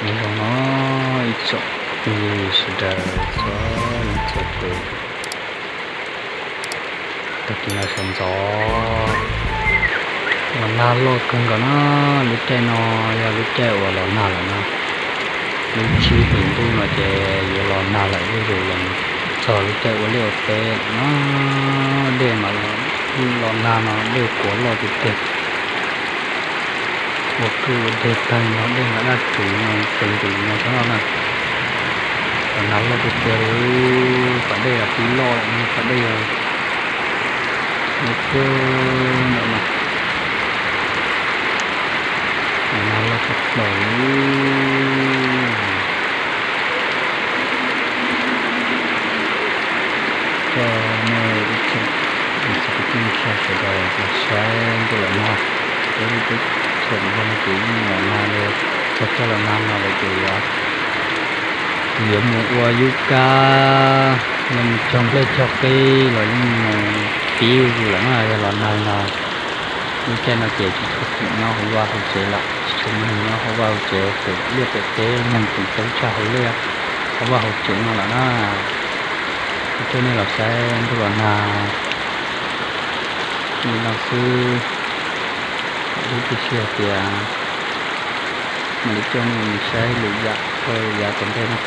Nyob zoo no ib tsoom phooj ywg sawv daws txhua leej txhua tus, tag kis no sawv ntxov los nag loj kawg nkaus na. Lub caij no yog lub caij uas los nag lawm na. Lub tsib hlis ntuj no ces yuav los nag lawm zuj zus los mus txog lub caij ua liaj ua teb no. Dej mas los nag no dej kuav loj tiag tiag. Ua kwj ua deg tag no dej mas daj tswv no, txeev ntim no tag no na. Los nag loj tiag tiag li. Pas dej los pib loj lawm, pas dej yog lub kawg ntawm no. Los nag loj tshaj plaws li. Coj nej ib tsoom niam txiv kwv tij neej tsa sawv daws los saib ntuj los nag. Peb lub teb chaws no ces yeej los nag li, txog caij los nag no lawm ces yuav, yuav mus ua yub kab, yuav mus cog nplej cog qib los yeej mus pib zuj zus lawm na. Yog los nag no lub caij no ces tsis tshua pum nyob hauv vaj hauv tsev lawm, tsis tshua muaj neeg nyob hauv vaj hauv tsev, pem liaj pem teb, neeg pem tau tshaj hauv liaj hauv vaj hauv tsev no lawm na. Kuv coj nej los saib ntuj los nag li no xwb. Ib pliag xwb hais tias mam li coj nej mus saib lwm yam, lwm yam tom ntej na.